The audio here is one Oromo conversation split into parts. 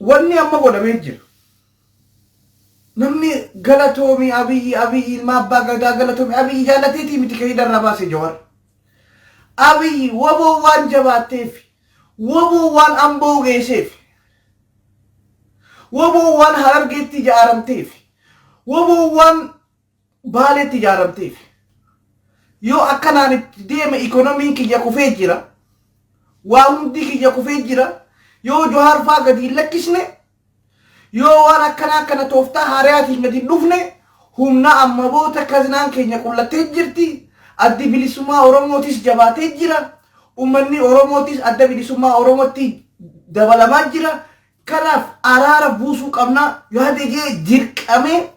Wanni amma godhamee jira. Namni galatoomi Abiyyi, Abiyyi ilma abbaa gadaa galatoomi, Abiyyi jaalateetii miti kan hidharraa baase Jawar. Abiyyi waboo waan jabaatteef, waboo waan Amboo geesseef, waboo waan Harargeetti ijaaramteef, waboo waan Baaleetti ijaaramteef. Yoo akkanaan itti deeme ikonomiin kiyya kufee jira. Waa hundi kiyya kufee jira. Yoo Johaar faa gadi hin lakkisne, yoo waan akkanaa kana tooftaa haarayaatiin gadi hin dhufne, humna amma boota kaznaan keenya qullattee jirti. Addi Bilisummaa Oromootis jabaatee jira. Ummanni Oromootis Adda Bilisummaa Oromootti dabalamaa jira. Kanaaf araara buusuu qabna yaada jee dirqamee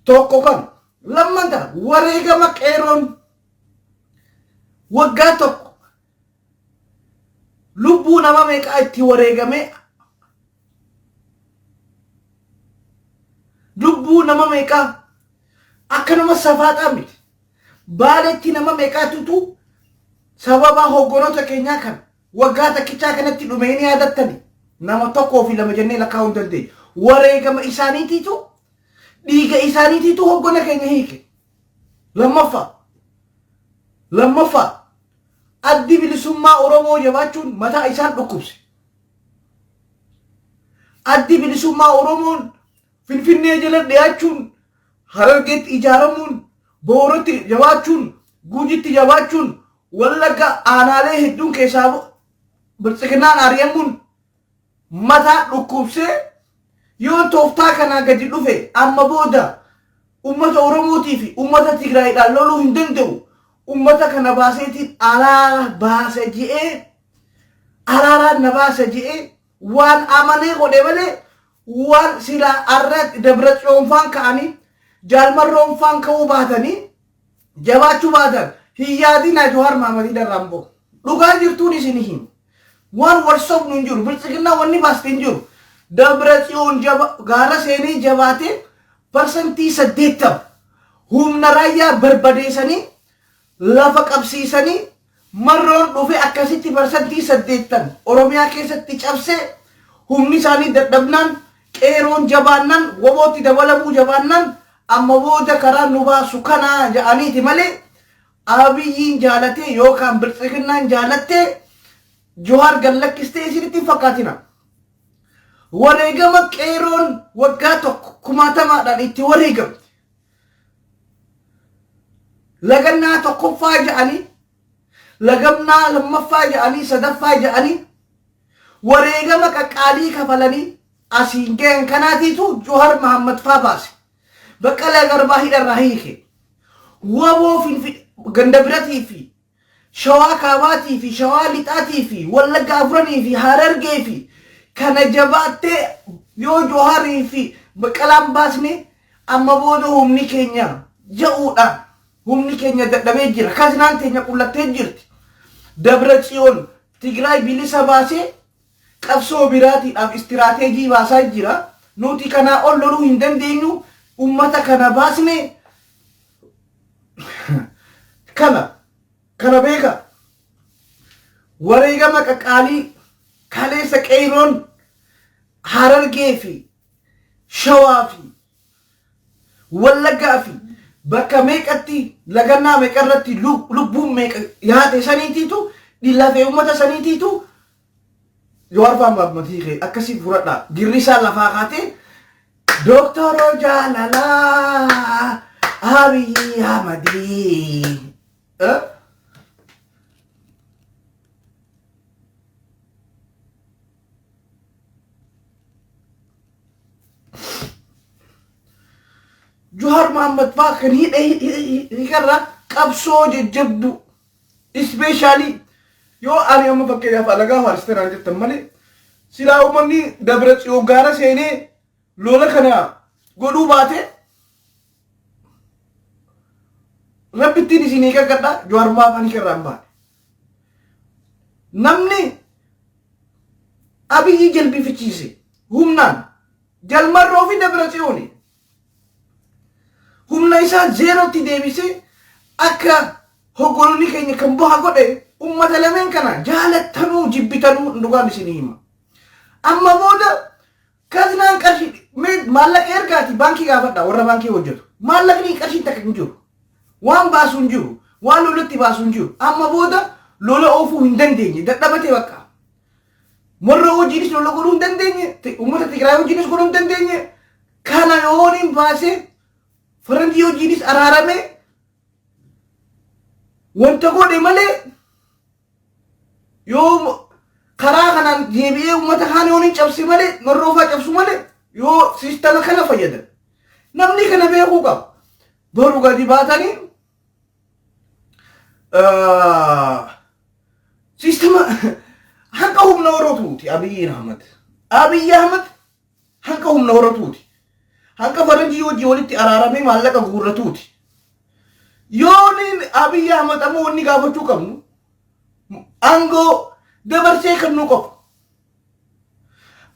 tokko kan lammata wareegama qeerroon waggaa tokko lubbuu nama meeqaa itti wareegamee, lubbuu nama meeqaa akkanuma safaaxaa miti, Baaletti nama meeqaatutu sababa hoggonoota keenyaa kan waggaa takkichaa kanatti dhume hin yaadattani? Nama tokkoo fi lama jennee lakkaa'uu hin dandeenyu. Wareegama isaaniitiitu, dhiiga isaaniitiitu hoggona keenya hiike. Lammaffaa, Addi Bilisummaa Oromoo jabaachuun mataa isaan dhukkubse. Addi Bilisummaa Oromoon Finfinnee jala dhiyaachuun, Harargeetti ijaaramuun, Booratti jabaachuun, Guujitti jabaachuun, Wallagga aanaalee hedduun keessaa Biltsiginnaan ari'amuun mataa dhukkubsee, yoo tooftaa kanaa gadi dhufe amma booda ummata Oromootii fi ummata Tigraayidhaan loluu hin danda'u. Ummata kana baaseetiin araara baasa je'ee, araaraan na baasa je'ee waan amanee godhe malee, waan silaa arra Dabratsiyoonfaan ka'anii, Jaalmarroonfaan ka'uu baatanii, jabaachuu baatan, hin yaadinaa Jawaar Mahamadii darraan bahu. Dhugaa jirtuun isin hima. Waan wal sobnu hin jiru. Biltsiginnaa wanni baaste hin jiru. Dabratsiyoon jaba gaara seenee jabaatee 80% humna raayyaa barbadeessanii lafa qabsiisanii, Marroon dhufe akkasitti 80% Oromiyaa keessatti cabsee, humni isaanii dadhabnaan, qeeroon jabaannaan, wabootti dabalamuu jabaannaan, amma booda karaa nu baasu kanaa ja'aniiti malee, Abiyyiin jaalatee yookaan Biltsiginnaan jaalattee Johaar gad lakkistee isinitti hin fakkaatina. Wareegama qeeroon waggaa tokko kumaatamaadhaan itti wareegamte. Lagannaa tokkoffaa ja'anii, lagannaa lammaffaa ja'anii, sadaffaa ja'anii, wareegama qaqqaalii kafalanii asiin gahan kanaatiitu Johar Mahammad faa baase. Baqqalaa Garbaa hidharraa hiike. Waboo Finfi ganda biratii fi Shawaa Kaabaatii fi Shawaa Lixaatii fi Wallagga Afuranii fi Harargee fi kana jabaattee, yoo Joharii fi Baqqalaan baasne amma booda humni keenya ja'uudhaan humni keenya dadhabee jira. Kaznaan teenya qullattee jirti. Dabra Tsiyoon Tigraay bilisa baasee qabsoo biraatiidhaaf istiraateejii baasaa jira. Nuti kanaa ol loluu hin dandeenyu. Ummata kana baasne kana beeka. Wareegama qaqqaalii kaleessa qeeyroon Harargee fi Shawaa fi Wallaggaa fi bakka meeqatti lagannaa meeqa irratti lubbuun meeqa yaate saniitiitu, lafee uummata saniitiitu Jawaar faan matii kee akkasii fudhadhaa. Girrisaa lafaa kaatee Dooktoroo jaalalaa Abiyyi Ahmadii. Eh? Jawaar Mohammad faa kan hidhe hiikarraa qabsoo jajjabduu. Ispeeshaalii yoo ani amma fakkeenyaaf alagaa faarsitanaan jettan malee, silaa uummanni Dabra Tsiyoon gaara seenee lola kana godhuu baate, rabbittiin isinii kakadha, Jawaar maaf ani irraa hin baane. Namni Abiyyi jalbifichiise humnaan Jalmarroo fi Dabra Tsiyooni. Humna isaa zeerootti deebisee akka hogganoonni keenya kan baha godhe ummata lameen kana, jaalattanuu jibbitanuu dhugaan isinii hima. Amma booda kaznaan qarshii mee maallaqa ergaati baankii gaafadha warra baankii hojjetu. Maallaqni qarshiin takka hin jiru. Waan baasu hin jiru. Waan lolatti baasu hin jiru. Amma booda lola oofuu hin dandeenye. Dadhabate bakka. Warra hojiinis lola godhuu hin dandeenye. Uummata Tigraay hojiinis godhuu hin dandeenye. Kana yooniin baasee faranjii hojiinis araarame wanta godhe malee yoo karaa kanaan deebi'ee uummata kaan yoon hin cabse malee marroofaa cabsu malee yoo siistama kana fayyadan namni kana beekuu qaba. Boru gadi baatanii siistama hanqa humna horatuuti Abiyyi Ahmad. Abiyyi Ahmad hanqa humna horatuuti. Hanqa faranjii wajjin walitti araaramee maallaqa guurratuuti. Yooniin Abiyyi Ahmad ammoo wanni gaafachuu qabnu aangoo dabarsee kennuu qofa.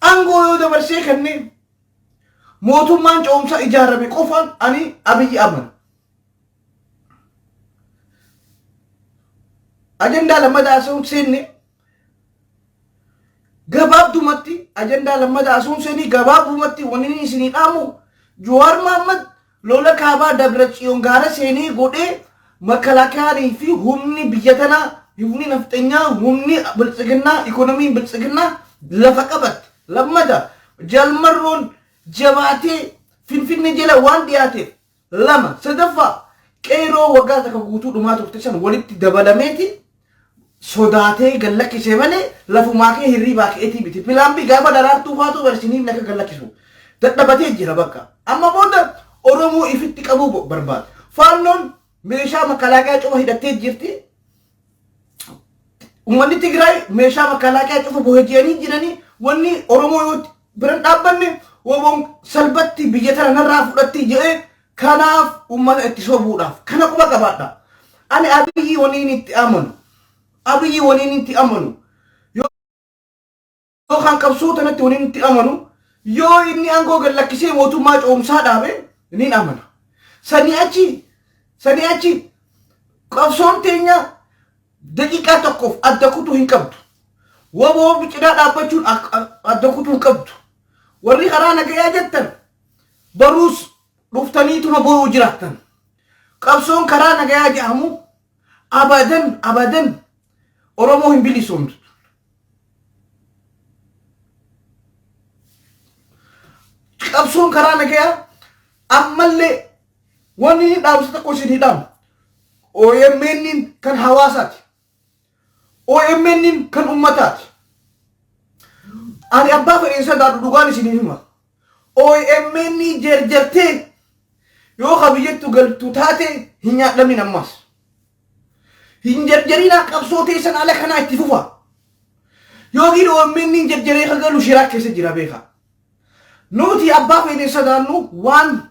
Aangoo yoo dabarsee kennee mootummaan ce'umsaa ijaarame qofaan ani Abiyyi amana. Ajandaa lammataa asuun seenne gabaabdumatti ajandaa lammataa asuun seenii gabaabumatti wanni inni isinii dhaamu Jawaar Mahaammad lola kaabaa Dabra Tsiyoon gaara seenee godhee makalaakayaanii fi humni biyya tanaa humni nafxanyaa humni biltsiginnaa ikonomiin biltsiginnaa lafa qabatte lammata jalmarroon jabaatee Finfinne jala waan dhiyaateef lama sadaffaa qeeroo waggaa takka guutuu dhumaa turte san walitti dabalameeti sodaatee gad lakkise malee lafumaa kee hirriibaa ka'eetii miti. Plan B gaafa daraartuu faatu barsiniif akka gad lakkisu dadhabatee jira bakka. Amma booda Oromoo ifitti qabuu barbaada. Faannoon meeshaa makalaakaa cufa hidhattee jirti. Uummanni Tigraay meeshaa makalaakaa cufa booji'anii jiranii wanni Oromoo yoo biran dhaabbanne woboon salphatti biyya tana narraa fudhatti jedhee kanaaf uummata itti sobuudhaaf kana quba qabaadha. Ani Abiyyi waniin itti amanu. Abiyyi waniin itti amanu. Yoo kan qabsoo tanatti waniin itti amanu yoo inni aangoo gad lakkisee mootummaa ce'umsaa dhaabe niin amana. Sanii achi qabsoon teenya daqiiqaa tokkoof adda kutuu hin qabdu. Woboo cinaa dhaabbachuun adda kutuu hin qabdu. Warri karaa nagayaa jettan baruus dhuftaniituma boruu jiraattan. Qabsoon karaa nagayaa jedhamu abadan abadan Oromoo hin bilisoomtu. Qabsoon karaa nagayaa ammallee wanni inni dhaamsa tokko isin hidhamu. OMN kan hawaasaati. OMN kan ummataati. Ani abbaa fedheen sodaadhu dhugaan isin hima. OMN jarjartee yoo ka biyyattu galtu taate hin nyaadhamin ammas. Hin jarjarinaa qabsoo teessan ala kanaa itti fufa. Yookiin OMN jarjaree ka galu shiraa keessa jira beeka. Nuti abbaa fedheen sodaannu waan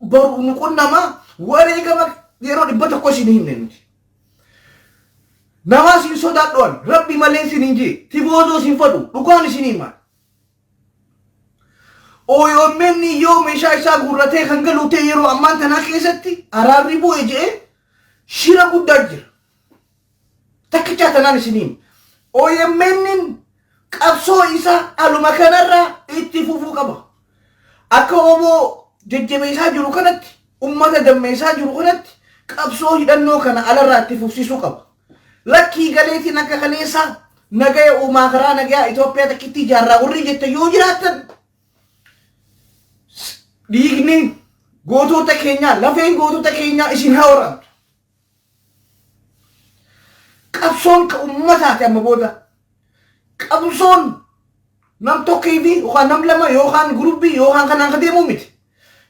boru nu qunnamaa wareegama yeroo 100 isin himne nuti. Namaa isin sodaadhu ani rabbi malee isin hin jee tifoozoo isin fadhu dhugaan isin hima. OMN yoo meeshaa isaa guurratee kan galu ta'e yeroo ammaan tanaa keessatti araarri bu'e jedhee shira guddaa jira. Takkichaa tanaan isin hima. OMN qabsoo isaa aluma kanarraa itti fufuu qaba. Akka oboo jajjabeessaa jiru kanatti ummata dammeessaa jiru kanatti qabsoo hidhannoo kana alarraa itti fufsiisuu qaba. Lakkii galeetiin akka kaleessaa nagaya uumaa karaa nagayaa Itoophiyaa takkitti ijaarraa warri jettan yoo jiraattan dhiigni gootota keenyaa lafeen gootota keenyaa isin haa waraantu. Qabsoon ka ummataati amma booda. Qabsoon nam tokkee fi yookaan nam lama yookaan gurubbii yookaan kanaan ka deemuu miti.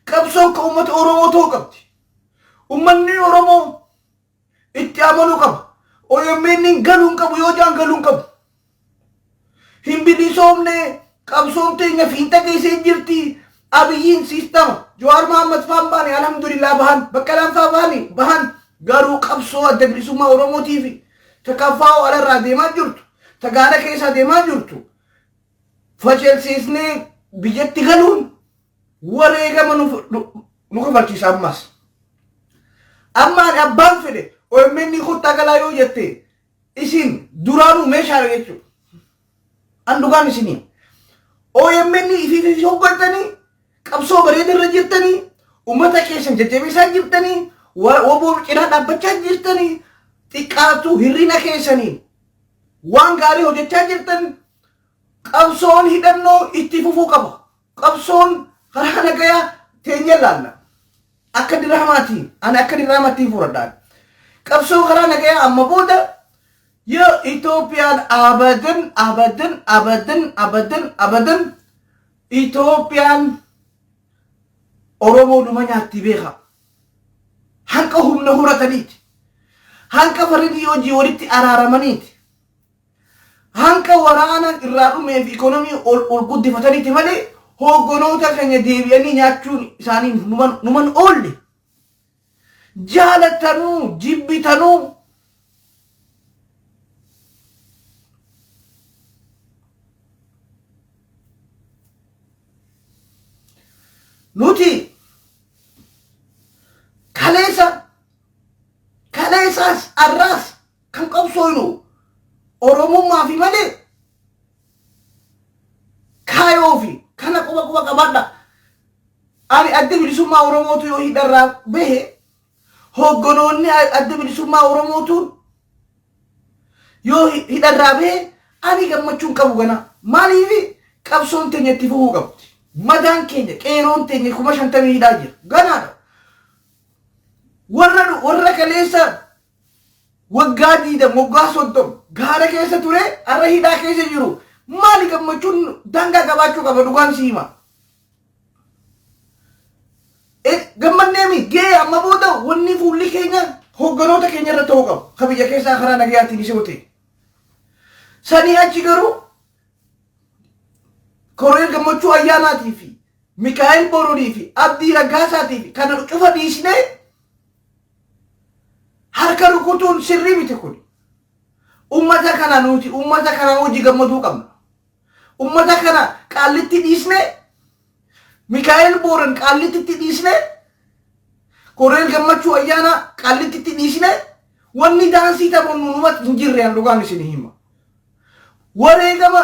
Qabsoon ka ummata Oromoo ta'uu qabdi. Ummanni Oromoo itti amanuu qaba. OMN galuu hin qabu yoo jaan galuu hin qabu. Hin bilisoomne qabsoon teenya fiinxa geessee jirti. Abiyyiin siistama. Jawaar Mahammad faan baane alhamdulillah bahan. Baqqalaan faa baane bahan. Garuu qabsoo adda bilisummaa Oromootii fi takaffaa'oo alarraa deemaa jirtu. Tagaala keessaa deemaa jirtu. Facelsiisnee biyyatti galuun wareegama nu kafalchiisa ammas. Amma ani abbaan fedhe OMN kottaa galaa yoo jette isin duraanuu meeshaadha jechuudha. An dhugaan isinii. OMN ifiif hoggattanii, qabsoo bareeda irra jirtanii, uummata keessan jajjabeessaa jirtanii, woboo cinaa dhaabbachaa jirtanii, xiqqaatu hirrina keessaniin waan gaarii hojjechaa jirtan. Qabsoon hidhannoo itti fufuu qaba. Qabsoon karaa nagayaa teenya laalla. Akka diraamaatiin, ani akka diraamaatiin fudhadhaan. Qabsoo karaa nagayaa amma booda yoo Itoophiyaan abadan, abadan, abadan, abadan, abadan Itoophiyaan Oromoo numa nyaatti beeka. Hanqa humna horataniiti. Hanqa faridii hojii walitti araaramaniiti. Hanqa waraana irraa dhumee fi ikonomii ol ol guddifataniiti malee hoogganoota keenya deebi'anii nyaachuun isaanii numan oolle. Jaalatanuu jibbitanuu nuti kaleessa kaleessaas arraas kan qabsooynu Oromummaa fi malee kaayoo fi kana quba quba qabaadha. Ani Adda Bilisummaa Oromootu yoo hidharraa bahe, hoogganoonni Adda Bilisummaa Oromootu yoo hidharraa bahe, ani gammachuun qabu gana. Maaliif? Qabsoon teenya itti fufuu qabdi. Madaan keenya, qeeroon teenya 50,000 hidhaa jira. Ganaadha. Warra kaleessa waggaa 20, waggaa 30 gaara keessa ture har'a hidhaa keessa jiru. Maali, gammachuun daangaa qabaachuu qaba, dhugaan si hima. Gammanneemi gee, amma booda wanni fuulli keenya hoogganoota keenya irra ta'uu qabu. Ka biyya keessaa karaa nagayaatiin isoo ta'e. Sanii achi garuu Koloneel Gammachuu Ayyaanaatii fi Mikaa'el Boronii fi Abdii Raggaasaatii fi kana cufa dhiisnee harka rukutuun sirrii miti kun. Ummata kana nuti ummata kana hojii gammaduu qabna. Ummata kana qaallitti dhiisnee, Mikaa'el Booran qaallittitti dhiisnee, Koloneel Gammachuu Ayyaanaa qaallittitti dhiisnee wanni daansii taphannu numatti hin jirre, an dhugaan isin hima. Wareegama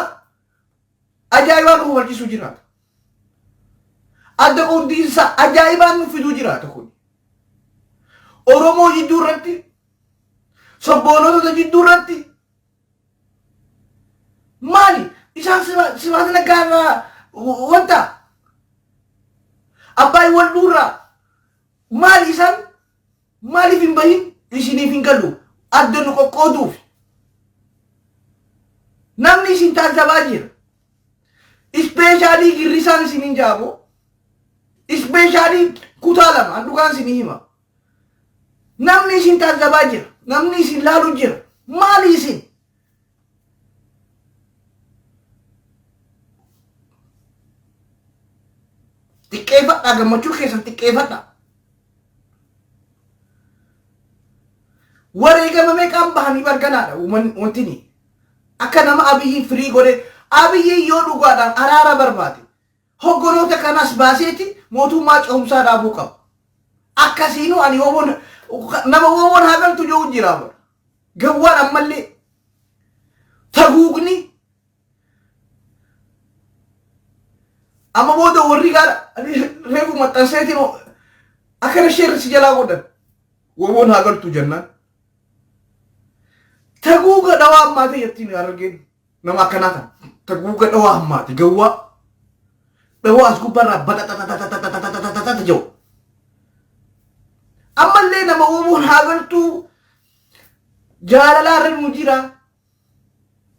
ajaa'ibaa nu hubachiisuu jiraata. Adda qooddiinsa ajaa'ibaan nu fiduu jiraata kun. Oromoo jidduu irratti, sabboonota jidduu irratti maali isaan Sibaat Naggaa irraa, wanta Abbaay Walduu irraa maali isaan maaliif hin bahin? Isiniif hin galu. Adda nu qoqqooduuf namni isin taajjabaa jira. Especially girrisaan isin hin jaabo. Especially kutaa lama, an dhugaan isin hima. Namni isin taajjabaa jira. Namni isin laalu jira. Maali isin? Xiqqeeffadhaa, gammachuu keessan xiqqeeffadhaa. Wareegama meeqaan bahanii barganaadha wantini. Akka nama Abiyyiin firii godhe, Abiyyiin yoo dhugaadhaan araara barbaade hogganoota kanas baaseeti mootummaa ce'umsaa dhaabuu qaba. Akkasiinuu ani woboon nama woboon haa galtu jiru jira bara. Gawwaan ammallee taguugni amma booda warri gaara reefu maxxanseetiin akkana sheerri si jalaa godhan woboon haa galtu jennaan. Taguuga dhawaa ammaatee jettiin Harargeen nama akkanaa kana. Taguuga dhawaa ammaate, gawwaa. Dhawaa as gubbaarraa baxaxaxaxaxaxaxaxaxaxa jedhu. Ammallee nama woboon haa galtuu jaalalaa irra nu jira.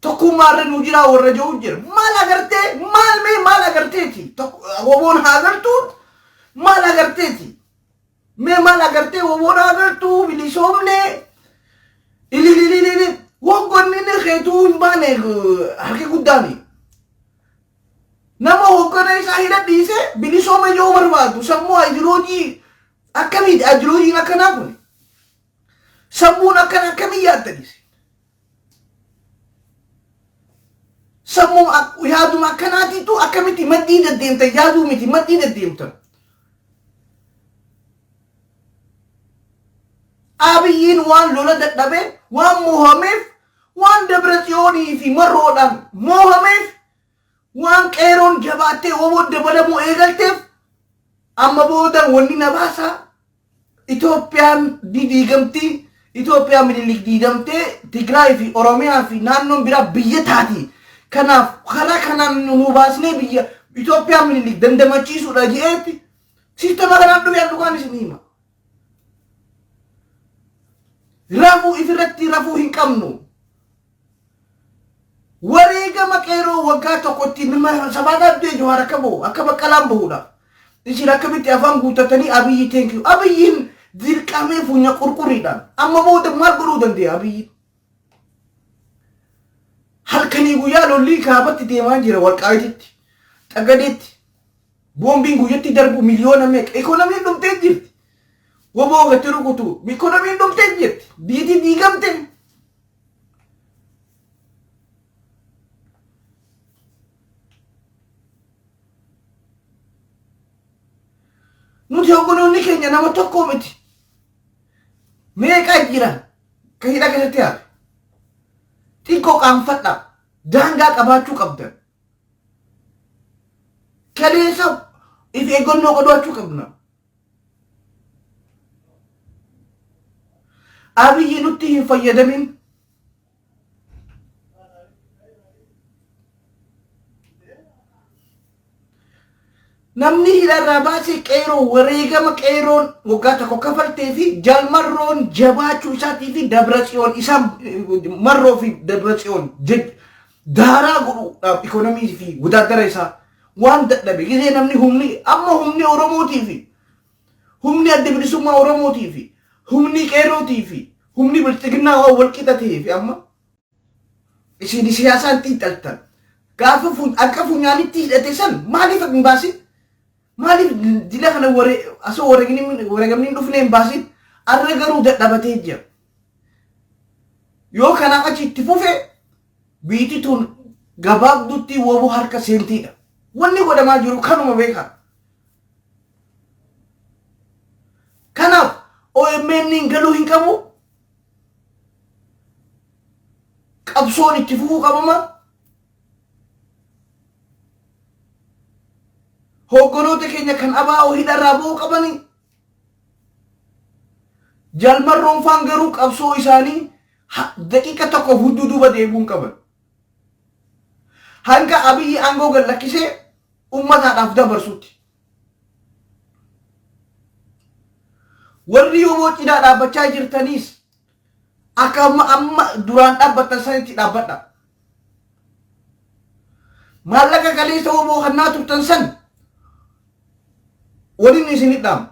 Tokkummaa irra nu jira warra jiru jira. Maal agartee, maal mee, maal agarteeti? Woboon haa galtuun maal agarteeti? Mee maal agartee woboon haa galtuu bilisoomne ililililili hoggonni inni keetuu hin baane harki guddaani. Nama hoggana isaa hidha dhiise bilisooma yoo barbaadu, sammuu ayidiloojii akkamiiti ayidilojiin akkanaa kun? Sammuun akkana akkamii yaaddaniis? Sammuu yaaduma akkanaatiitu akkamitti maddii deddeemtan? Yaaduu miti, maddii deddeemtan. Abiyyiin waan lola dadhabee, waan mohameef, waan Dabra Tsiyoonii fi Marroodhaan mohameef. Waan qeeroon jabaattee woboo dabalamuu eegalteef amma booda wanni na baasaa Itoophiyaan diigamti, Itoophiyaan Minilik diigamtee Tigraay fi Oromiyaa fi naannoon biraa biyya taati. Kanaaf karaa kanaan nu baasnee biyya Itoophiyaan Minilik dandamachiisuudha je'eetti siistama kanaan dhufee dhugaan isin hima. Rafuu ifirratti rafuu hin qabnu. Wareegama qeeroo waggaa tokkotti nama sabaa dhabdee Jawaar akka bahu akka Baqqalaan bahuudhaaf. Isin akkamitti afaan guuttatanii Abiyyi thank you. Abiyyiin dirqamee funya qurquriidhaan amma booda maal godhuu dandeenya Abiyyiin? Halkanii guyyaa lollii kaabatti deemaa jira Walqaayititti, Xagadeetti. Boombiin guyyatti darbu miliyoona meeqa? Ikonomiin dhumtee jirti. Woboo gatti rukutu ikonomiin dhumtee jirti. Biitii diigamte. Nuti hogganoonni keenya nama tokko miti. Meeqa jira kan hidhaa keessatti hafe. Xiqqoo qaanfadha. Daangaa qabaachuu qabdan. Kaleessa if eeggannoo godhachuu qabna. Abiyyi nutti hin fayyadamin. Namni hidharraa baasee qeeroo wareegama qeeroon waggaa tokko kafaltee fi jalmarroon jabaachuu isaatii fi Dabratsiyoon isaan marroo fi Dabratsiyoon daaraa godhuudhaaf ikonomii fi wadaadara isaa waan dadhabe gisee namni humni amma humni Oromootii fi humni adda bilisummaa Oromootii fi humni qeerrootii fi humni bilxiginnaa waan wal qixa ta'ee fi amma isin siyaasaan xiinxaltan gaafa akka funyaanitti hidhate san maaliif hin baasin? Maaliif dila kana asoo wareegamni hin dhufne hin baasin? Arra garuu dadhabatee jira. Yoo kanaa achi itti fufe biitti tun gabaabdutti woboo harka seentiidha. Wanni godhamaa jiru kanuma beekaa. Kanaaf OMN galuu hin qabu. Qabsoon itti fufuu qabama. Hoogganoota keenya kan ABO hidharraa ba'uu qabani. Jalmarroon faan garuu qabsoo isaanii daqiiqa tokkoof hudduu duuba deebi'uu hin qaban. Hanga Abiyyi aangoo gad lakkisee ummataadhaaf dabarsutti. Warri yooboo cinaa dhaabbachaa jirtaniis akka amma amma duraan dhaabbattan sanitti dhaabbadha. Maallaqa kaleessa woboo kannaa turtan san waliin isin dhaamu.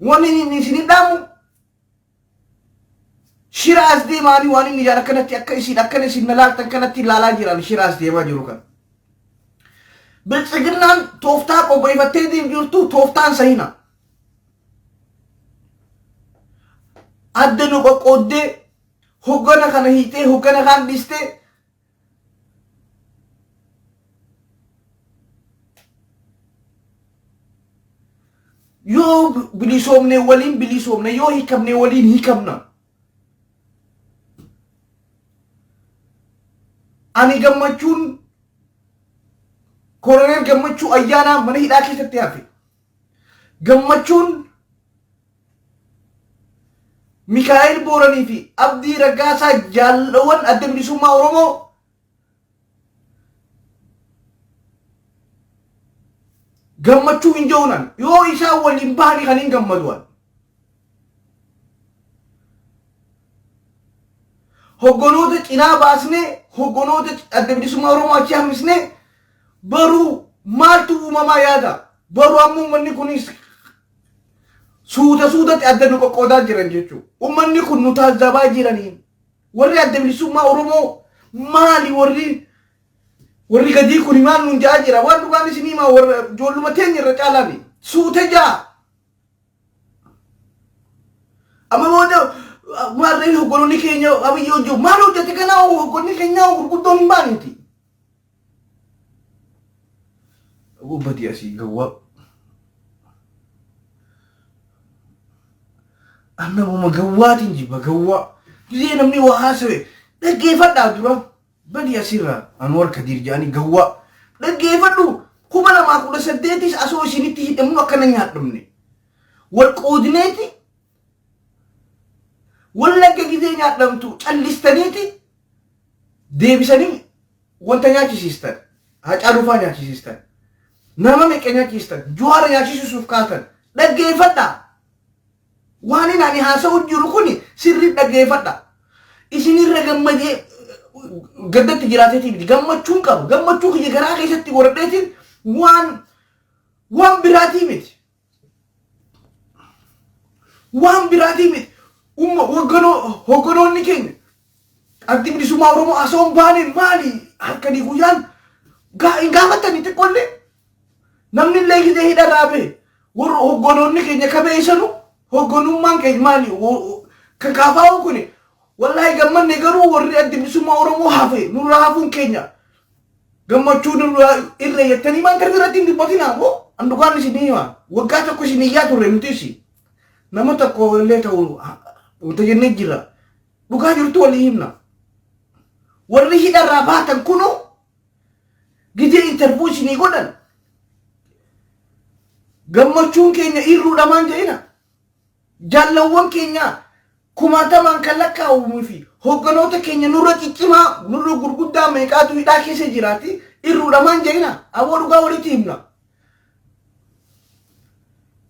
Waliin isin dhaamu shira as deemaanii waan inni jaan akkanatti akka isin akkana isin na laaltan kanatti ilaalaa jiran shira as deemaa jiru kan. Biltsiginnaan tooftaa qopheeffattee deem jirtu tooftaan sahina. Adda nu qoqqooddee hoggana kana hiitee hoggana kaan dhiistee yoo bilisoomne waliin bilisoomne yoo hiikamne waliin hiikamna. Ani gammachuun Koloneel Gammachuu Ayyaanaa mana hidhaa keessatti hafe. Gammachuun Mikaa'el Booranii fi Abdii Raggaasaa jaalawwan adda bilisummaa Oromoo gammachuu hin ja'uunan yoo isaan waliin bahanii kan hin gammadu'an. Hogganoota cinaa baasnee hogganoota adda bilisummaa Oromoo achi hambisnee baruu maaltu uumamaa yaada? Baruu amma uummanni kunis suuta suutatti adda nu qoqqoodaa jiran jechuudha. Uummanni kun nu taazzabaa jiraniin. Warri adda bilisummaa Oromoo maali warri warri gadii kun maal nuun ja'aa jira? Waan dhugaan isin himaa warra ijoolluma teenya irra caalaani. Suuta ja'a. Amma booda maarreen hogganoonni keenya Abiyyi hojii maal hojjete kanaa hogganoonni keenya gurguddoon hin baaniti. Badii asii gawwaa. Annamuma gawwaatiin jibba gawwaa. Gisee namni waa haasawe dhaggeeffadhaa dura. Badi asirraa Anwar Kadiir jedhanii gawwaa. Dhaggeeffadhu, 2018s asoo isinitti hidhamnu akkana nyaadhamne. Wal qoodneeti Wallagga gizee nyaadhamtu callistaniiti deebisanii wanta nyaachisiistan. Hacaaluu faa nyaachisiistan. Nama meeqa nyaachistan. Juwaara nyaachisuuf kaatan. Dhaggeeffadha. Waan inni ani haasa'u jiru kuni sirrii dhaggeeffadha. Isinirra gammadee gaddatti jiraateetii miti. Gammachuun qaba. Gammachuu kiyya garaa keessatti godhadheetiin waan biraatii miti. Waan biraatii miti. Umma hogganoonni keenya Addi Bilisummaa Oromoo osoo hin baane maali halkanii guyyaan hin gaafatanii xiqqoollee. Namni illee gizee hidharraa bahe warra hogganoonni keenya kabeessanu hogganummaan keenya maali kan kaafaa'u kuni wallaahi gammanne, garuu warri Addi Bilisummaa Oromoo hafe nurraa hafuun keenya gammachuu nurraa irra jettanii maan kan irratti hin dubbatinaa moo? An dhugaan isin hima, waggaa tokko isin iyyaa turre. Nutis nama tokko illee ta'u wanta jennee jira. Dhugaa jirtu walii himna. Warri hidharraa baatan kunuu gizee interview isinii godhan gammachuun keenya irruudha maan jedhina. Jaallawwan keenya kumaatamaan kan lakkaa'amuu fi hogganoota keenya nurra ciccimaa, nurra gurguddaa meeqaatu hidhaa keessa jiraati, irruudha maan jedhina. Aboo, dhugaa walitti himna.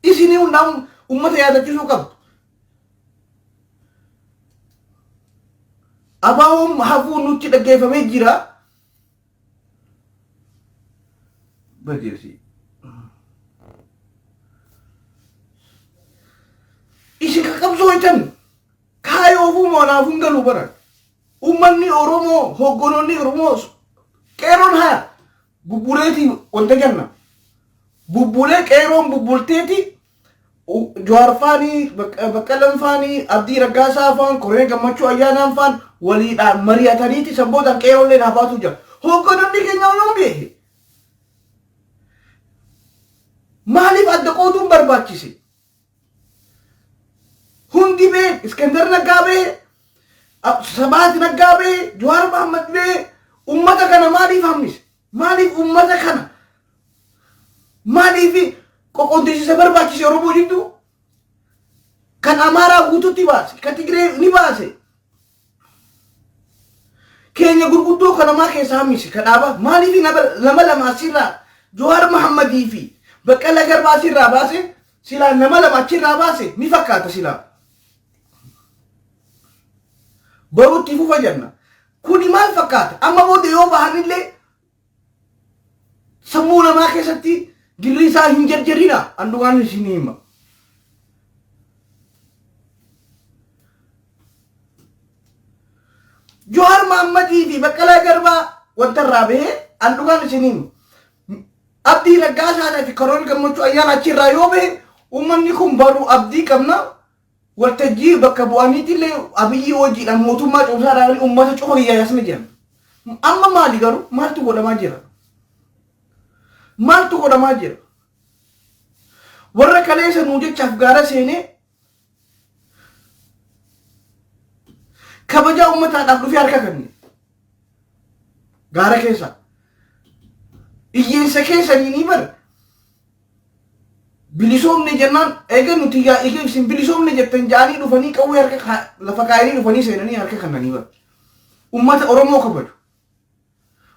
Isinii hundaan ummata yaadachiisuu qabdu. Abaawoon hafuu nutti dhaggeeffamee jira. Bajeesi. Isin ka qabsoo hitan kaayoo ofuu moonaaf hin galu bara. Uummanni Oromoo, hogganoonni Oromoo, qeerroon haa bubbuleetii wanta jenna. Bubbulee qeerroon bubbulteeti Jawaar faanii, Baqqalan faanii, Abdii Raggaasaa faan, Koree Gammachuu Ayyaanaan faan waliidhaan mari'ataniiti sabboodhaan qeerroolleen haa baatu jira. Hogganoonni keenya yoom beeke? Maaliif adda qooduun barbaachise? Hundi bee, Iskandar Naggaa bee, Sabaat Naggaa bee, Jawaar Mahammad bee, ummata kana maaliif hammise? Maaliif ummata kana maaliif qoqqoodisiisa barbaachise Oromoo jidduu? Kan Amaaraa guututti baase, kan Tigree ni baase. Keenya gurguddoo kan namaa keessaa hammise kan dhaaba maaliif nama lama asirraa Jawaar Mahammadii fi Baqqala Garbaa asirraa baase? Silaa nama lama achirraa baase ni fakkaata silaa. Baruutti fufa jenna. Kuni maal fakkaata? Amma booda yoo bahanillee sammuu namaa keessatti girri isaa hin jarjarina. An dhugaan isin hima. Jawaar Mahammadii fi Baqqalaa Garbaa wanta irraa bahee, an dhugaan isin hima. Abdii Raggaasaa fi Karoora Gammachuu Ayyaana achirraa yoo bahe, uummanni kun baruu abdii qabna. Waltajjii bakka bu'aniitillee Abiyyi hojiidhaan mootummaa cimsaa dhaabanii uummata cufa yaasna jedhan. Amma maali garuu? Maaltu godhamaa jira? Maaltu godhamaa jira? Warra kaleessa nuu jechaaf gaara seenee kabajaa uummataadhaaf dhufee harka kenne. Gaara keessa. Iyyeensa keessanii ni bara. Bilisoomne jennaan eega nuti yaa eega isin bilisoomne jettan ja'anii dhufanii qawwee harka lafa kaayanii dhufanii seenanii harka kennanii bara. Uummata Oromoo kabaju.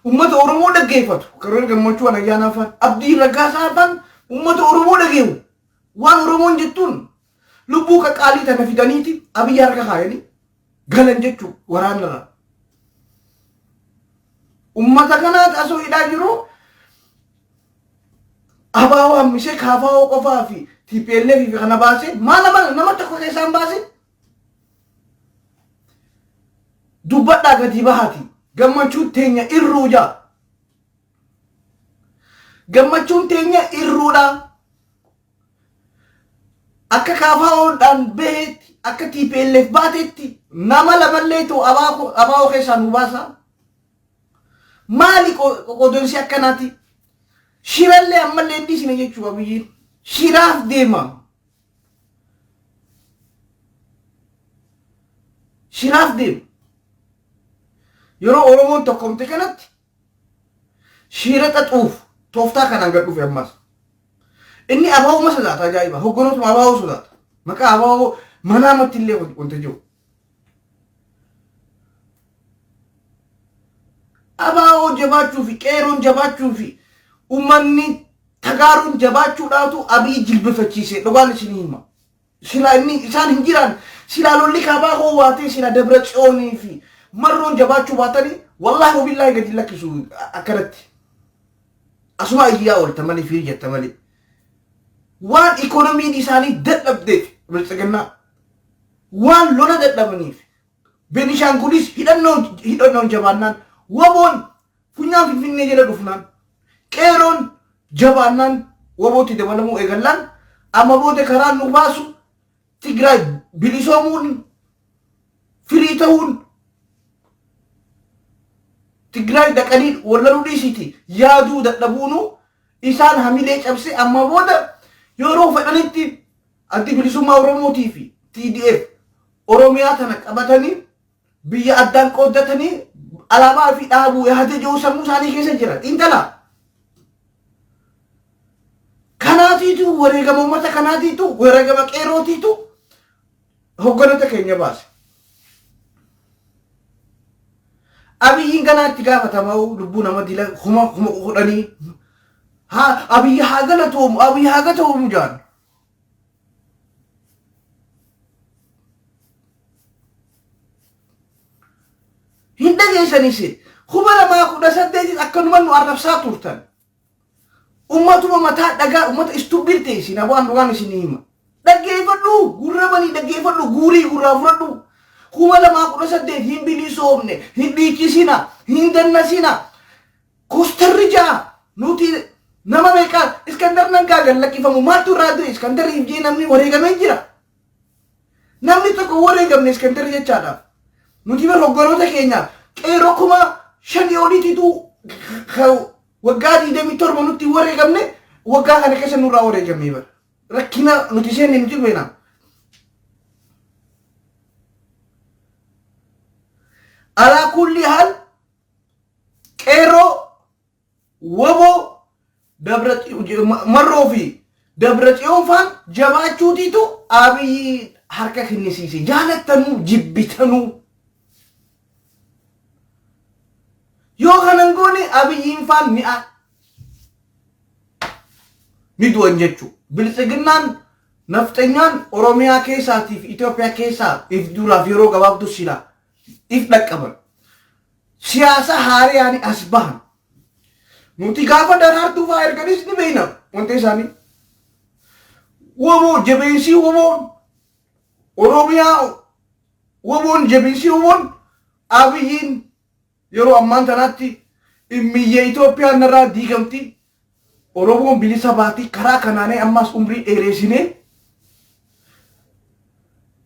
Uummata Oromoo dhaggeeffatu. Karoora Gammachuu Ayyaanaa faan, Abdii Raggaasaa faan uummata Oromoo dhageewu. Waan Oromoon jettuun lubbuu qaqqaalii tana fidaniiti Abiyyi harka kaayanii galan jechuu waraanarraa. Uummata kanaati asoo hidhaa jiru abaa'oo hammisee kaafaa'oo qofaa fi TPLF fi kana baasee maal nama tokko keessaan baasee. Dubbadhaa, gadi bahaati. Gammachuun teenya irruu jaa. Gammachuun teenya irruudha. Akka kaafaa'oodhaan baheetti, akka TPLF baatetti nama lamallee ta'u abaa'oo keessaa nu baasa. Maali qoqqoodinsi akkanaati? Shirallee ammallee hin dhiisne jechuu Abiyyiin. Shiraaf deema. Shiraaf deema. Yeroo Oromoon tokkomte kanatti shiira xaxuuf tooftaa kanaan gad dhufe ammas. Inni abaa'uma sodaata ajaa'iba. Hogganootuma abaa'oo sodaata. Maqaa abaa'oo manaamatti illee wanta jiru. Abaa'oo jabaachuu fi qeeroon jabaachuu fi uummanni tagaaruun jabaachuudhaatu Abiy jilbifachiise dhugaan isin hima. Silaa inni isaan hin jiraan silaa lolli kaabaa hoo waatee silaa Dabra Tsiyoonii fi marroon jabaachuu baatanii wallaahi wabillaahi gadi lakkisu akkanatti. Asuma iyyaa oolta malee firii jetta malee. Waan ikoonomiin isaanii dadhabdeef biltsiginnaa waan lola dadhabaniif Benishaangulis hidhannoon jabaannaan waboon funyaan Finfinnee jala dhufnaan qeeroon jabaannaan wabootti dabalamuu eegallaan amma booda karaan nu baasu Tigraay bilisoomuun firii ta'uun Tigraay dhaqanii wallaluu dhiisiiti yaaduu dadhabuunu isaan hamilee cabsee amma booda yeroo fedhanitti Addi Bilisummaa Oromootii fi TDF Oromiyaa tana qabatanii biyya addaan qooddatanii alaabaa fi dhaabuu yaada jiru sammuu isaanii keessa jira. Xiinxalaa. Kanaatiitu wareegama uummata kanaatiitu wareegama qeerrootiitu hogganoota keenya baase. Abiyyiin ganaa itti gaafatama lubbuu nama dila kuma kuma kudhanii haa Abiyyi haa galatoomu Abiyyi haa galatoomu jaan. Hin dhageessanis 2018 akkanuma nu arrabsaa turtan. Ummatuma mataa dhagaa ummata istubbir ta'e isin aboo an dhugaan isin hima. Dhaggeeffadhu gurra banii dhaggeeffadhu guurii gurraa fudhadhu. 2018 hin bilisoomne hin dhiichisina hin dannasina. Kostarri ja'a nuti nama meeqaa Iskandar Naggaa gad lakkifamu maaltu irraa du'e Iskandariif jee namni wareegamee jira. Namni tokko wareegamne Iskandar jechaadhaaf. Nuti bar hogganoota keenya qeerroo 5000 oliititu waggaa 27 nutti wareegamne waggaa kana keessa nurraa wareegamee bara. Rakkina nuti seenne nuti beena. Alaa kulli haal qeerroo woboo Dabra Marroo fi Dabra Tsiyoon faan jabaachuutiitu Abiyyi harka kennisiise. Jaalattanuu jibbitanuu. Yoo kanan goone Abiyyiin faan mi'a ni du'an jechuudha. Biltsiginnaan nafxanyaan Oromiyaa keessaatii fi Itoophiyaa keessaa if duraaf yeroo gabaabduu silaa if dhaqqaban. Siyaasa haariyaan as bahan. Nuti gaafa daraartuu fa'aa erganis ni beekna wanta isaanii. Woboo jabeessii woboon Oromiyaa woboon jabeessii woboon Abiyyiin yeroo ammaan tanaatti immiyya Itoophiyaan narraa diigamti. Oromoon bilisa baati karaa kanaanee ammaas umrii dheereessinee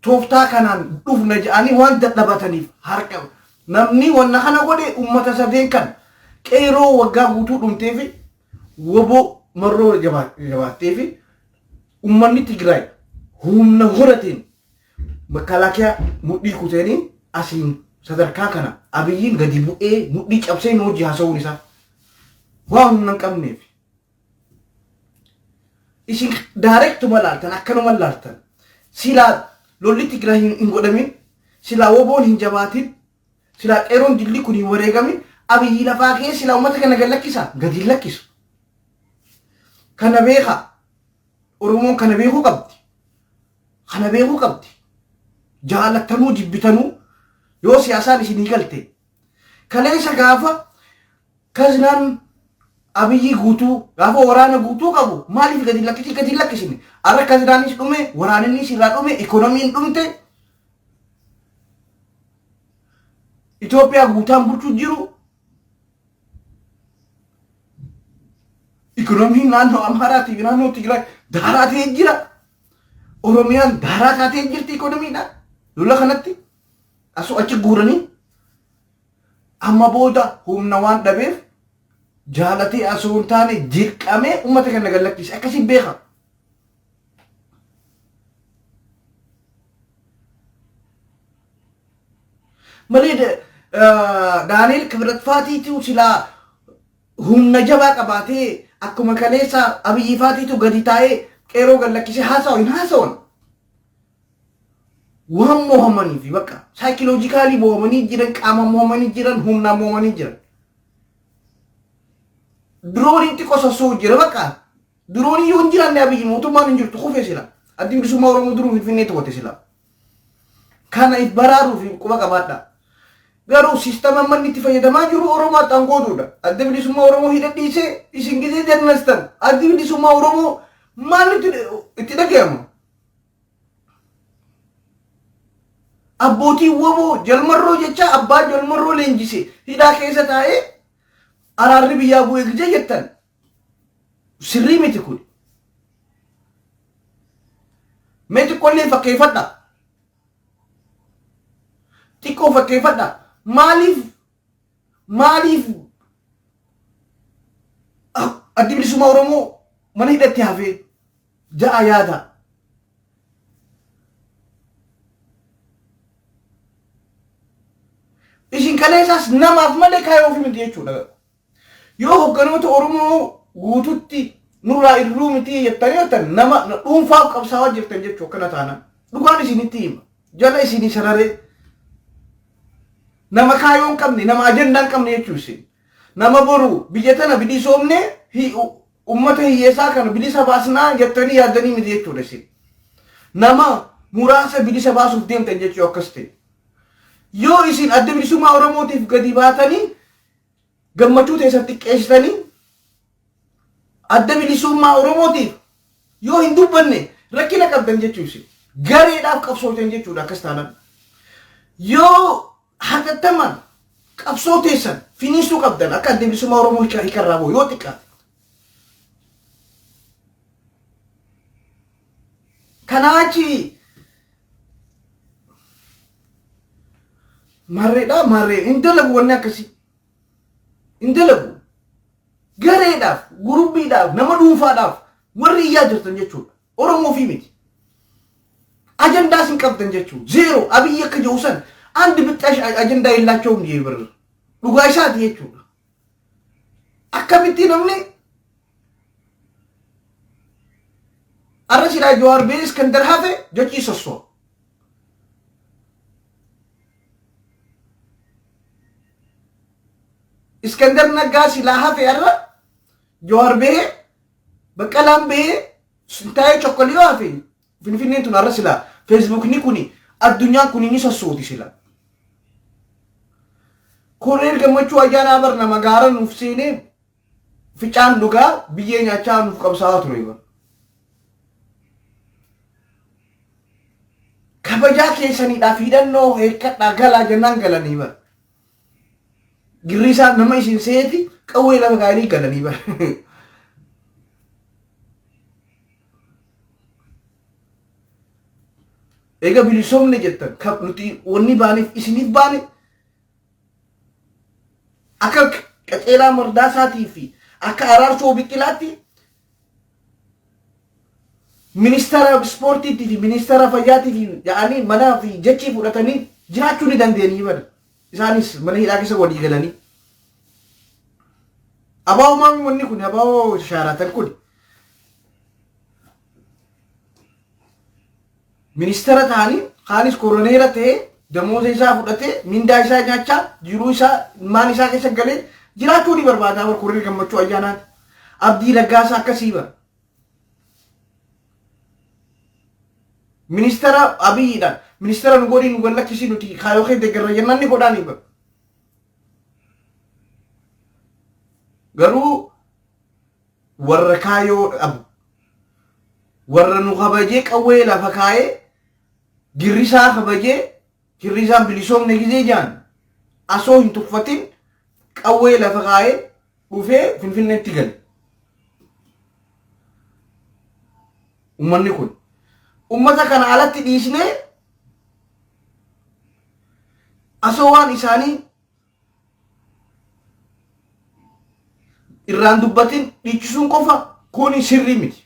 tooftaa kanaan dhufna jedhanii waan dadhabataniif harka namni wanna kana godhe ummata sadeen kan qeeroo waggaa guutuu dhumtee fi woboo marroo jabaattee fi ummanni Tigraay humna horateen makalaakiyaa mudhii kuteenii asiin sadarkaa kana Abiyyiin gadi bu'ee mudhii cabsee nu hojii haasa'uun isaa waan humna hin qabneef. Isin daarektuma laaltan akkanuma laaltan silaa lolli Tigraay hin godhamin silaa woboon hin jabaatin silaa qeeroon dilli kun hin wareegamin Abiyyi lafaa kee silaa uummata kana gad lakkisa gadi hin lakkisu. Kana beekaa Oromoon kana beekuu qabdi. Kana beekuu qabdi. Jaalattanuu jibbitanuu yoo siyaasaan isinii galte kaleessa gaafa kaznaan Abiyyi guutuu gaafa waraana guutuu qabu maaliif gadi lakkisi gadi lakkisine arra kaznaanis dhume waraaninnis irraa dhume ikoonomiin dhumte Itoophiyaa guutaan bulchuu jiru ikoonomiin naannoo Amaaraatii fi naannoo Tigraay daaraa ta'ee jira. Oromiyaan daaraa taatee jirti ikoonomiidhaan lola kanatti asuu achi guuranii amma booda humna waan dhabeef jaalatee asoo hin taane dirqamee uummata kana gad lakkise akkasiin beeka. Malee Daani'el Kibrat faatiitu silaa humna jabaa qabaatee akkuma kaleessa Abiyyi faatiitu gadi taa'ee qeeroo gad lakkisee haasawa hin haasawan. Waan mohamaniif bakka psychologically mohamanii jiran, qaama mohamanii jiran, humnaan mohamanii jiran. Dirooniin xiqqoo sossoo'u jira bakka. Diroonii yoo hin jiraanne Abiyyi mootummaan hin jirtu kufee sila. Addi Bilisummaa Oromoo duruu Finfinnee to'ate sila. Kana if baraaruuf quba qabaadha. Garuu siistama manni itti fayyadamaa jiru Oromoo axxaan gootuudha. Adda Bilisummaa Oromoo hidha dhiisee isin gisee jannastan. Addi Bilisummaa Oromoo maal itti dhaga'ama? Abbootii woboo jalmarroo jecha abbaa jalmarroo leenjise hidhaa keessa taa'ee araarri biyyaa bu'ee gijee jettan sirrii miti kun. Mee xiqqoollee fakkeeffadha. Xiqqoo fakkeeffadha. Maaliif Addi Bilisummaa Oromoo mana hidhatti hafee ja'a yaada. Isin kaleessaas namaaf malee kaayoo ofii miti jechuudha. Yoo hogganoota Oromoo guututti nurraa irruu miti jettanii jettan nama dhuunfaaf qabsaawaa jirtan jechuu akkana taana. Dhugaan isinitti hima. Jala isinii sararee nama kaayoo hin qabne, nama ajandaa hin qabne jechuu isin. Nama boru biyya tana bilisoomne ummata hiyyeessaa kana bilisa baasnaa jettanii yaaddanii miti jechuudha isin. Nama muraasa bilisa baasuuf deemtan jechuu akkas ta'e. Yoo isin Adda Bilisummaa Oromootiif gadi baatanii gammachuu teessan xiqqeessitanii Adda Bilisummaa Oromootiif yoo hin dubbanne rakkina qabdan jechuu isin. Gareedhaaf qabsootan jechuudha akkas taanaan. Yoo hatattamaan qabsoo teessan finiisuu qabdan akka Adda Bilisummaa Oromoo hiikarraa bu'u yoo xiqqaate. Kanaa achi marreedhaa marree hin dalagu, wanni akkasii hin dalagu. Gareedhaaf, gurubbiidhaaf, nama dhuunfaadhaaf warri iyyaa jirtan jechuudha. Oromoo fi miti. Ajandaas hin qabdan jechuudha. Zero. Abiyyi akka jiru san አንድ ብጣሽ አጀንዳ የላቸውም jee bir dhugaa isaati jechuudha. Akkamitti namni arra silaa Jawaar bee Iskandar hafe jechi sosso'a. Iskandar Naggaa silaa hafe arra Jawaar bahee, Baqqalaan bahee, Sintaayee Chokkolii yoo hafe, Finfinneen tun arra silaa feesbuukni kuni addunyaan kuni ni sossooti sila. Koloneel Gammachuu Ayyaanaa bar nama gaara nuuf seenee ficaan dhugaa biyyee nyaachaa nuuf qabsaa'aa ture bar. Kabajaa keessaniidhaaf hidhannoo heekkadhaa galaa jennaan galanii bar. Girrisaa nama isin seeti qawwee lafa kaa'anii galanii bar. Eega bilisoomne jettan kan nuti wanni baaneef isiniif baane akka Qaceelaa Mardaasaatii fi akka Araarsoo Biqilaatti ministeera ispoortiitii fi ministeera fayyaatii fi jedhanii manaa fi jechii fudhatanii jiraachuu ni dandeenye bada. Isaanis mana hidhaa keessa walii galanii. Abaa'oo maami wanni kun abaa'oo shaaratan kun ministeera ta'anii kaanis koroneera ta'ee damooza isaa fudhatee mindaa isaa nyaachaa jiruu isaa maan isaa keessa galee jiraachuu ni barbaada bar Koloneel Gammachuu Ayyaanaati. Abdii Raggaasaa akkasii bara. Ministeera Abiyyiidhaan ministeera nu godhii nu gallakkisii nuti kaayoo kee deeggarra jennaan ni godhaanii bara. Garuu warra kaayoo dhabu, warra nu kabajee qawwee lafa kaayee girrisaa kabajee girrisaan bilisoomne gizee jaan asoo hin tuffatin qawwee lafa kaayee dhufee Finfinneetti gale. Uummanni kun ummata kana alatti dhiisnee asoo waan isaanii irraan dubbatin dhiichisuun qofa kuni sirrii miti.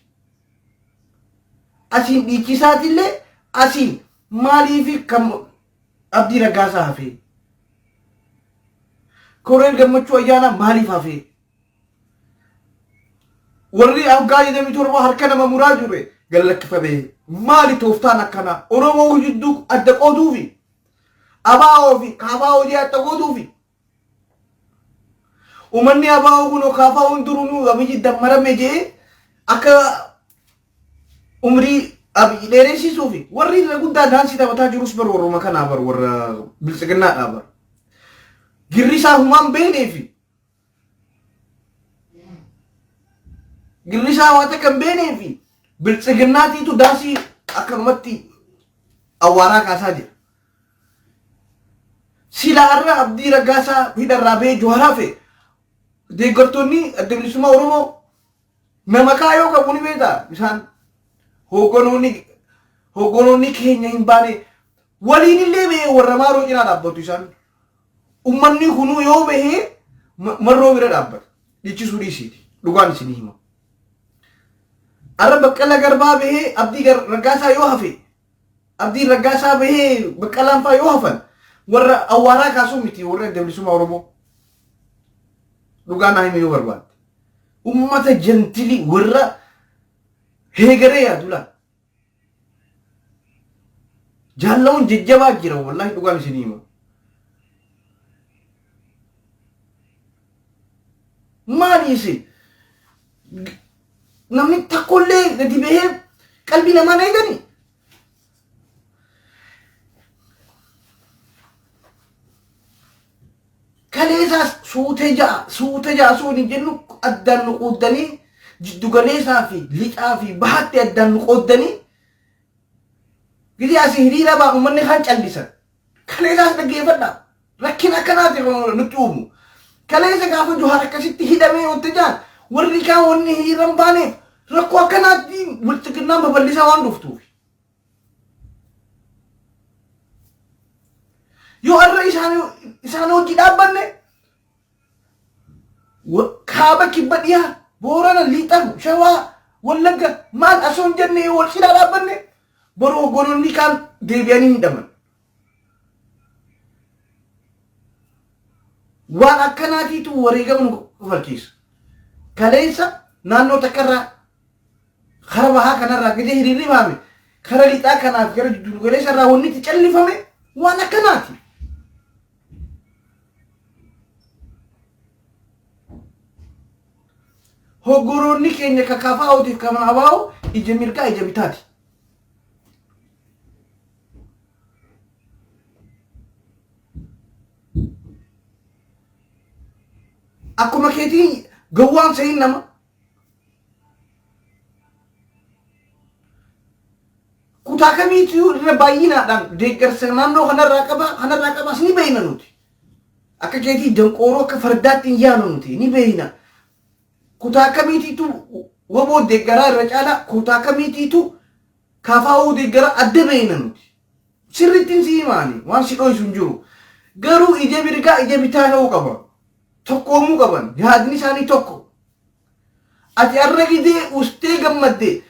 Asiin dhiichisaatillee asiin maaliifi kan Abdii Raggaasaa hafee? Koreen Gammachuu Ayyaanaa maaliif hafe? Warri waggaa 27 harka nama muraa jure gad lakkifame. Maali tooftaan akkanaa? Oromoo jidduu adda qooduufi? ABO fi KFO jee adda qooduufi? Uummanni ABO kunoo KFO'n duruu Abiyyi dammarame jee akka umrii Abiyyi dheeressisuufi warri irra guddaa daansii taphataa jirus bar warruma kanaa bar warra biltsiginnaadhaa bar. Girrisaa humaan beekneefi girrisaa waan takka hin beekneefi biltsiginnaatiitu daansii akkanumatti awwaaraa kaasaa jira. Silaa har'a Abdii Raggaasaa hidharraa bahee Jawaar hafe deeggartoonni Adda Bilisummaa Oromoo nama kaayoo qabu ni beektaa isaan hoogganoonni keenya hin baane waliin illee bahee warra maaroo cinaa dhaabbatu isaan. Ummanni kunuu yoo bahee marroo bira dhaabbata. Dhichisuu dhiisiiti. Dhugaan isinii hima. Har'a Baqqala Garbaa bahee Abdii Raggaasaa yoo hafe Abdiin Raggaasaa bahee Baqqalaan faa yoo hafan warra awwaaraa kaasuu miti warra Adda Bilisummaa Oromoo. Dhugaa naa himi yoo barbaadde. Ummata jantilii warra heegaree yaadu laal. Jaallawwan jajjabaa jira wallaahi dhugaan isinii hima. Maali isin? Namni tokkollee gadi bahee qalbii namaa na eeganii. Kaleessaas suutee ja'a suutee ja'a suun hin jennu addaan nu qooddanii jiddu galeessaa fi lixaa fi bahatti addaan nu qooddanii gizee asii hiriira ba'an uummanni kaan callisan. Kaleessaas dhaggeeffadhaa. Rakkina akkanaati kan nutti uumu. Kaleessa gaafa Johaar akkasitti hidhamee wanta jaan warri kaan wanni hiriira hin baaneef rakkoo akkanaatti bilxiginnaan babal'isaa waan dhuftuuf. Yoo har'a isaan hojii dhaabbanne kaaba kibba dhiyaa boorana lixa shawaa wallagga maal osoo hin jenne wal cinaa dhaabbanne boru hogganoonni kaan deebi'anii hidhaman. Waan akkanaatiitu wareegama nu kafalchiisa. Kaleessa naannoo takkarraa kara bahaa kanarraa gadi hiriirri baame kara lixaa kanaaf gara jiddu galeessa irraa wanni itti callifame waan akkanaati. Hoggoroonni keenya ka KFOtiif kan ABO ija mirgaa ija bitaati. Akkuma keetii gowwaan sayin nama. Kutaa kamiitu irra baay'inaadhaan deeggarsa naannoo kanarraa qaba kanarraa qabas ni beeyna nuti. Akka keetii danqooroo akka fardaatti hin yaanu nuti ni beeyna. Kutaa kamiitiitu waboo deeggaraa irra caalaa kutaa kamiitiitu KFO deeggara adda beeyna nuti. Sirrittiin si himaani waan si dhoysu hin jiru. Garuu ija mirgaa ija bitaa ta'uu qaba. Tokkoomuu qaban yaadni isaanii tokko. Ati har'a gidee ustee gammadde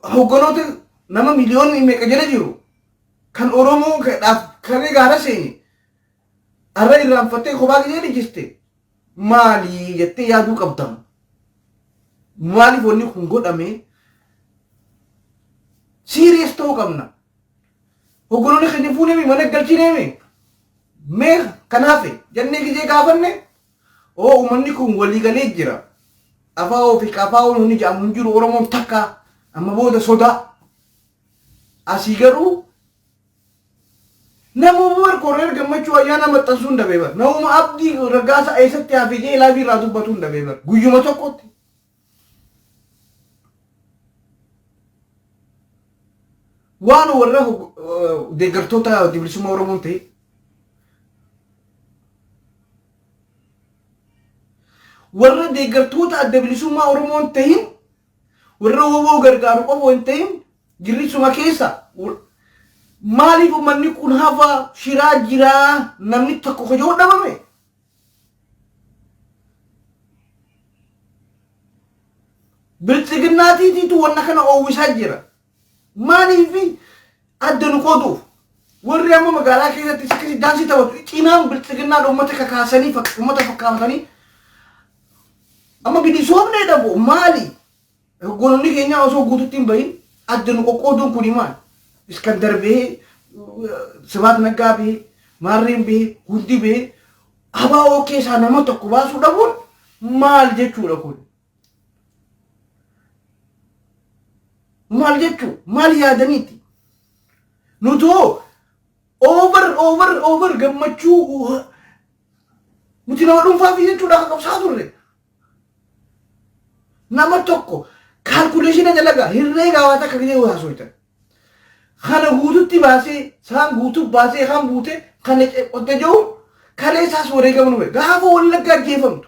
hogganoota nama miliyoonni meeqa jala jiru kan Oromoo dhaaf karee gaara seene har'a irraanfattee kophaa gidee dhichiste maali jettee yaaduu qabda. Maaliif wanni kun godhame serious ta'uu qabna. Hogganoonni keenya fuunee mana galchineemi mee kanaaf jennee gizee gaafanne oo uummanni kun walii galee jira. Afaa'oo fi qafaa'oon hundi jedhamu hin jiru Oromoon takka amma booda sodaa. Asii garuu namuma bar korreer gammachuu ayyaana maxxansuu hin dabee bar. Namuma abdii raggaasa eessatti hafe jee laafii irraa dubbatuu hin dabee bar. Guyyuma tokkotti. Waan warra deeggartoota bilisummaa Oromoon ta'e warra deeggartoota adda bilisummaa Oromoon ta'in warra woboo gargaaru qofa hin ta'in girrisuma keessa maaliif uummanni kun hafa shiraa jiraa namni tokko kajoo dhabame. Biltsiginnaatiitiitu wanna kana oowwisaa jira. Maaliif adda nu qooduuf? Warri amma magaalaa keessatti akkasii daansii taphatu cinaan biltsiginnaan uummata kakaasanii uummata fakkaafatanii amma bilisoomnee dhabu maali? Hogganoonni keenya osoo guututti hin bahin adda nu qoqqooduun kuni maali? Iskandar bahee, Sibaat Naggaa bahee, Maarreen bahee, hundi bahee ABO keessaa nama tokko baasuu dhabuun maal jechuudha kun? Maal jechuu? Maal yaadaniiti? Nutoo over over over gammachuu nuti nama dhuunfaa fi jechuudha akka qabsaa turre. Nama tokko calculation dalagaa herreegaa waan akka gisee haasoitan. Kana guututti baasee saan guutuu baasee kan buute kana qotte jiru kalee isaas wareegamu nume gaafa Wallagga ajjeefamtu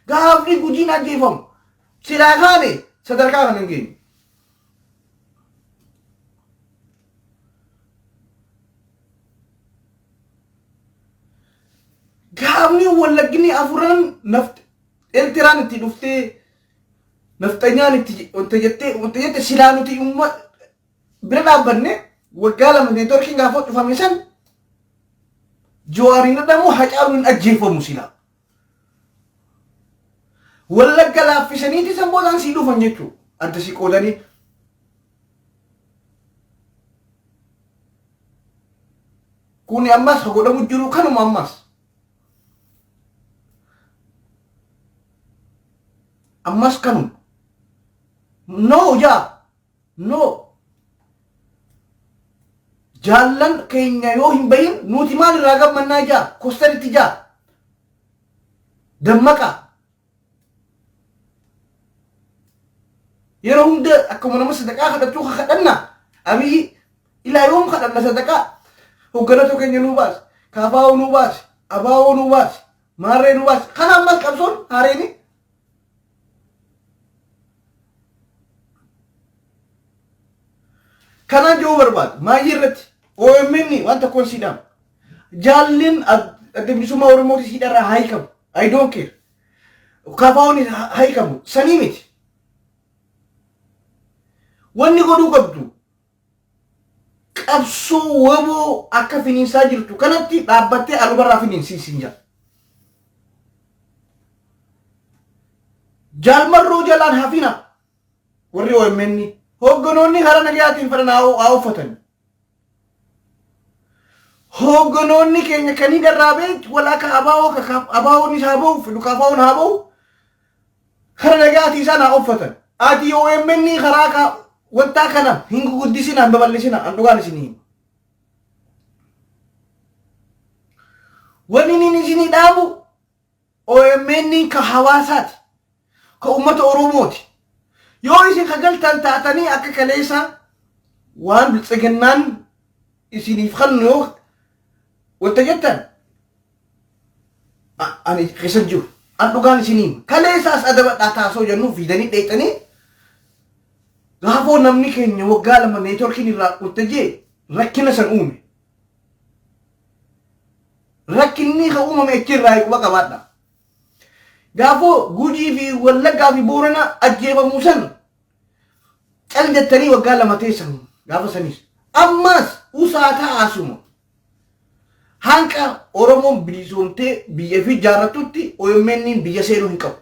gaafni Gujiin ajjeefamu silaa kaane sadarkaa kana hin geenye. Gaafni Wallaggini afuran naft Eertiraan itti dhuftee nafxanyaan itti wanta jettee wanta jette silaa nuti umma bira dhaabbanne waggaa 2 neetworkiin gaafa cufame san Jawaariin dhadhamu Hacaaluun hin ajjeefamu silaa. Wallagga laaffisaniiti san boodaan sii dhufan jechuudha. Adda si qoodanii. Kuni ammas ka godhamu jiru kanuma ammas. Ammas kanuma. No jaa. No. Jaallan keenya yoo hin bahin nuti maal irraa gammannaa jaa. Kostaritti jaa. Dammaqa. Yeroo hunda akkuma nama sadaqaa kadhachuu kadhanna. Abiyyi ilaa yoom kadhanna sadaqaa? Hoogganatoo keenya nuu baase. Kaafaa'oo nuu baase. Abaa'oo nuu baase. Maarree nuu baase. Kana ammas qabsoon haareeni. Kanaan jiru barbaadu. Maayyii irratti OMN waan tokkoon sii dhaama. Jaalleen adda bilisummaa Oromootis hidharraa haa hiikamu. I don't care. KFO'n haa hiikamu. Sanii miti. Wanni godhuu qabdu qabsoo waboo akka finiinsaa jirtu kanatti dhaabbattee alubarraa finiinsiisin jira. Jaalmarroo jalaan hafina warri OMN hoogganoonni karaa nagayaatiin fedhan haa uffatan. Hoogganoonni keenya kan hidharraa ba'e walaa ka abaa'oo ka abaa'oonis haa ba'u filu KFO'n haa ba'u karaa nagayaatiin isaan haa uffatan. Ati OMN karaa ka wantaa kana hin guguddisinaa hin babal'isinaa an dhugaan isinii hima. Wanni inni isinii dhaabu OMN ka hawaasaati. Ka uummata Oromooti. Yoo isin ka galtan taatanii akka kaleessa waan biltsiginnaan isiniif kannu yoo wanta jettan ani keessa jiru. An dhugaan isinii hima. Kaleessaas adabadhaa taasoo jennu fiidanii dheexanii gaafoo namni keenya waggaa 2 neetworkiin irraa wanta jee rakkina san uume. Rakkinni ka uumame achirraa quba qabaadha. Gaafoo Gujii fi Wallaggaa fi Boorana ajjeefamuu san cal jettanii waggaa 2 teessan gaafa sanis. Ammas usaa ta'aasuma. Hanqa Oromoon bilisoomtee biyya fi jaarrattutti OMN biyya seenuu hin qabu.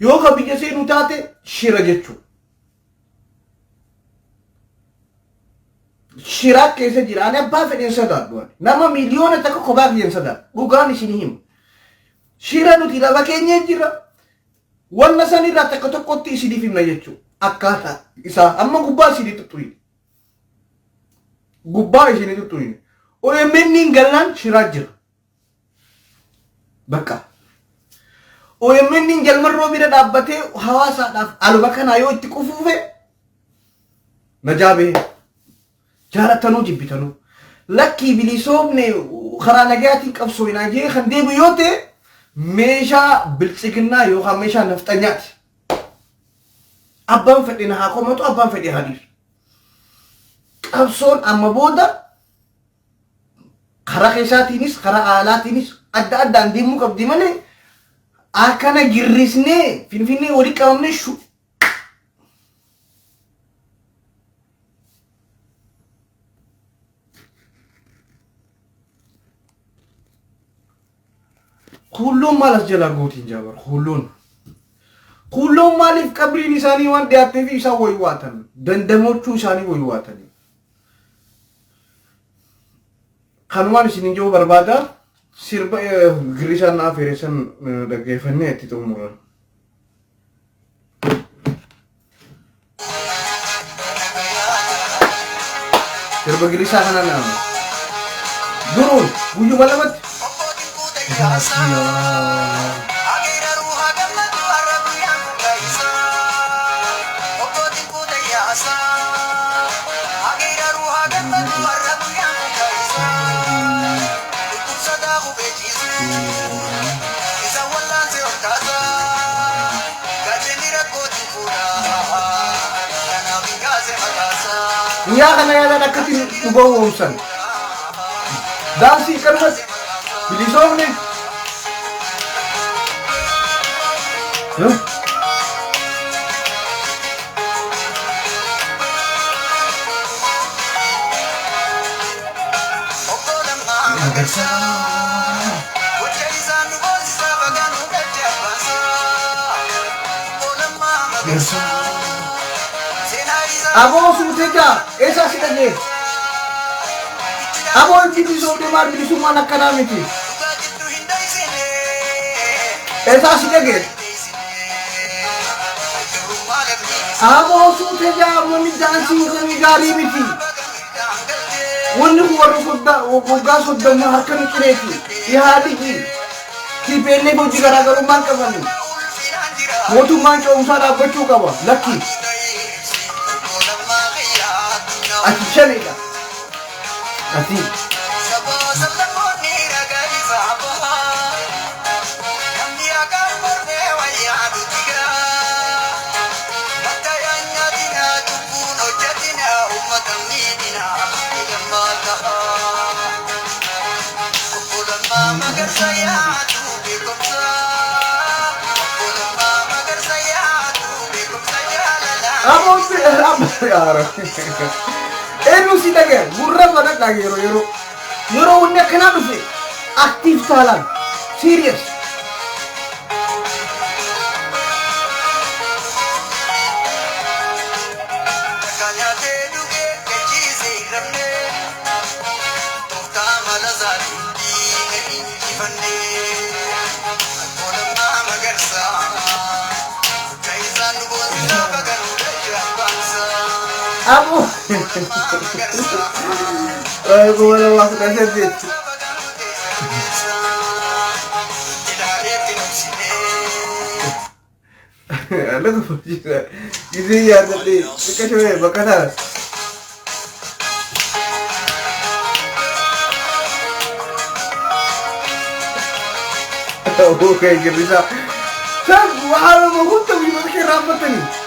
Yoo ka biyya seenuu taate shira jechuudha. Shiraa keessa jira. Ani abbaa fedheen sodaadhu. Ani. Nama 1 miliyoona kophaa kiyyan sodaadhu. Dhugaan isin himu. Shira nuti lafa keenya jira. Wanna san irraa takka tokkotti isiniif himna jechuudha. Akkaataa isaa amma gubbaa isinii tuttuqine. Gubbaa isinii tuttuqine. OMN gallaan shiraa jira. Bakka. OMN jalmarroo bira dhaabbatee hawaasaadhaaf aluma kanaa yoo itti qufuufe najaa bahee jaalattanuu jibbitanuu lakkii bilisoomne karaa nagayaatiin qabsooynaa jee kan deemu yoo ta'e meeshaa biltsiginnaa yookaan meeshaa nafxanyaati. Abbaan fedhe na haa komatu abbaan fedhe haa dhiisu. Qabsoon amma booda karaa keessaatiinis karaa alaatiinis adda addaan deemuu qabdi malee akkana girrisnee Finfinnee walitti qabamnee shu Kuulloon maal as jalaa gootiin jaabar kuulloon. Kuulloon maaliif qabriin isaanii waan dhiyaatteef isaan waywaatan, dandamochuu isaanii waywaatanii. Kanumaan isinin jiru barbaada, sirba girrisaan na afeere san dhaggeeffannee itti xumurra. Sirba girrisaa kana nama duruun guyyuma lamatti. Guyyaa kana yaadan akkatti nu gowwoomsan. Daansii kanumatti bilisoomne. Huh? Aboo suutee jaa eessaa si dhagee? Aboo itti bilisoomne, maal bilisummaan akkanaa miti. Eessaa si dhagee? Aboo suutee jaa, wanni daansii kun gaarii miti. Wanni kun warra soddaa waggaa 30 harka nu cireeti. Ihaadigi TPLF hojii garaagarummaan qabani. Mootummaan ce'umsaa dhaabbachuu qaba. Lakki. Ati shaneedha. Ati. Aboo eenyu si dhagaya? Gurra banadhaa, yeroo wanni akkanaa dhufe active taalaan serious. Aboo 2018. Laga gisee yaadadhee xiqqa shooyee bakka ta'a. Okay, girrisaa. San waanuma hunda biyyoota kee raabbatanii.